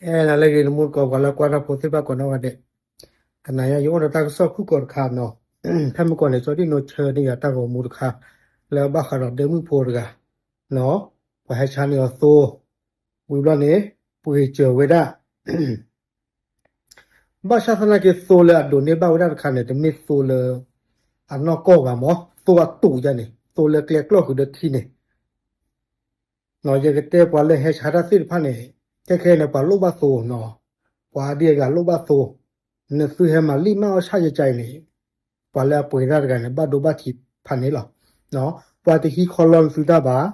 အဲ နၤလၢအဂ့ၤ နမူတကိး ပှၤလၢကွၢ်တၢ်ဖိသ့ၣ်တဖၣ်ကိးနီၢ်ဂၤဒဲး, တနၤညါယအိၣ်ဒီးတၢ်ကစီၣ်ဖုၣ်ကိာ်တခါနီၤ, ဖဲမုၢ်ကီၢ်န့ၣ် ကၠီဒံၣ်နိဆၢန့ၢ်ယၤတၢ်ဂီၤမူတခါ, လၢဘၣ်ဃးဒီးဒဲမုၣ်ဖိတဂၤ, နီၤ, ပှၤဟဲဆါန့ၢ်အီၤသိ, ဝံၤဘျီန့ၣ် ပှ့ၤစၢၤဝဲဒၣ် ဘၣ်ဆၣ်သနာ်က့သိလၢအဒိးန့ၢ်ဘၣ်ဝဲဒၣ်တခါန့ၣ် တမ့ၢ်သိလၢအနီၢ်ကီၢ်ဘၣ်မး, သိအတူးယါန့ၣ် သိလၢကျဲကျီၢ်ဃုာ်ဒီးထံန့ၣ်, နီၤ, ယကတဲပှၤလၢဟဲဆါတၢ်သ့ၣ်တဖၣ်န့ၣ်, ခဲခဲန့ၣ် ပှၤလိၣ်ဘၣ်သိနီၤ, ပှၤဒ်အဂၤလိၣ်ဘၣ်သိ, နသုဟဲမၤလံၣ်မၢ်အီၣ်ဆၣ်ယကါအံၤန့ၣ်, ပှၤလၢအပှ့ၤတၢ်တဂၤန့ၣ် ဘၣ်ဒိဘၣ်ထံးဖးန့ၣ်လီၤ, ပှၤတဟံးခီလီနသုတၢ်ဘၣ်,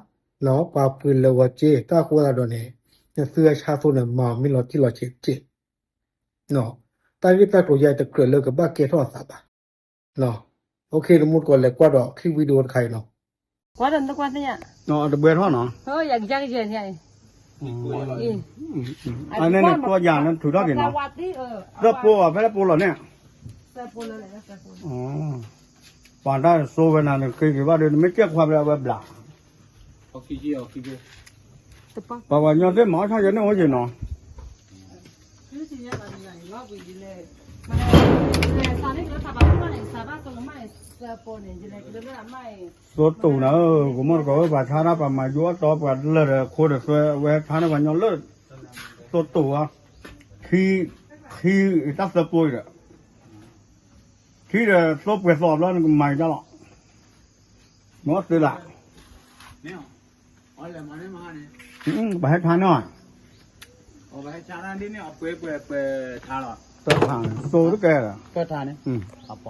နီၤ, ပှၤပှ့ၤလၢာ်ဂီၤစ့ တၢ်ဃိသတးဒီးန့ၣ်, နသုဟဲဆါသိန့ၣ် မၤမ့ၢ်လီၤတံၢ်လီၤဆဲးတက့ၢ် တၢ်ဂ့ၢ်တၢ်ကျိၤယါတကြၢးလၢကဘၣ်ကဲထီၣ်အသးဘၣ်. အိၣ်ခ့ နမူတကိးလဲၤကွၢ်ဒီး clip video တခါအံၤနီၤ, ကွၢ်ဒီးနကွၢ်သ့ၣ်ညါ, တဘှဲထီၣ်နီၤ, အန့ၣ်န့ၣ် ကွၢ်ယၤန့ၣ် ထုးထီၣ်က့ၤနီၤ, သၢပိာ်အီၤ ဖဲလၢပိာ်လီၤန့ၣ် ပှၤတၢ်စိဝဲနၤန့ၣ် ဃ့က့ၤဘၣ်ဒီး နမ့ၢ်ကဲၣ်ခွါဖဲအဝဲဘျး, ပှၤပှၤညီသ့ၣ်မၤအီၣ်ဆၣ်ယဲန့ၣ်အိၣ်က့ၤနီၤ, သိတူာ်နၤဧၢ, ကမီၢ်တကိးဝဲ ပှၤဆါတၢ် ပှၤမၤယိအီၣ်တီ ပှၤလၢာ်ဒီးခိဒီးသွဲ ဝဲဆါန့ၢ်ပှၤညီလၢ သိတူာ်ဧါ, ခံ, ခံ, တၢ်သၢပိာ်အံၤဒီး, ခံဒီးသိပှဲၤသီဘျီ နကမၤကဒါလီၤ, မ့ၢ်သ့လၢ်, ပှၤဟဲဆါန့ၢ်, တၢ်ဆါန့ၣ် သိတကဲလၢၤ,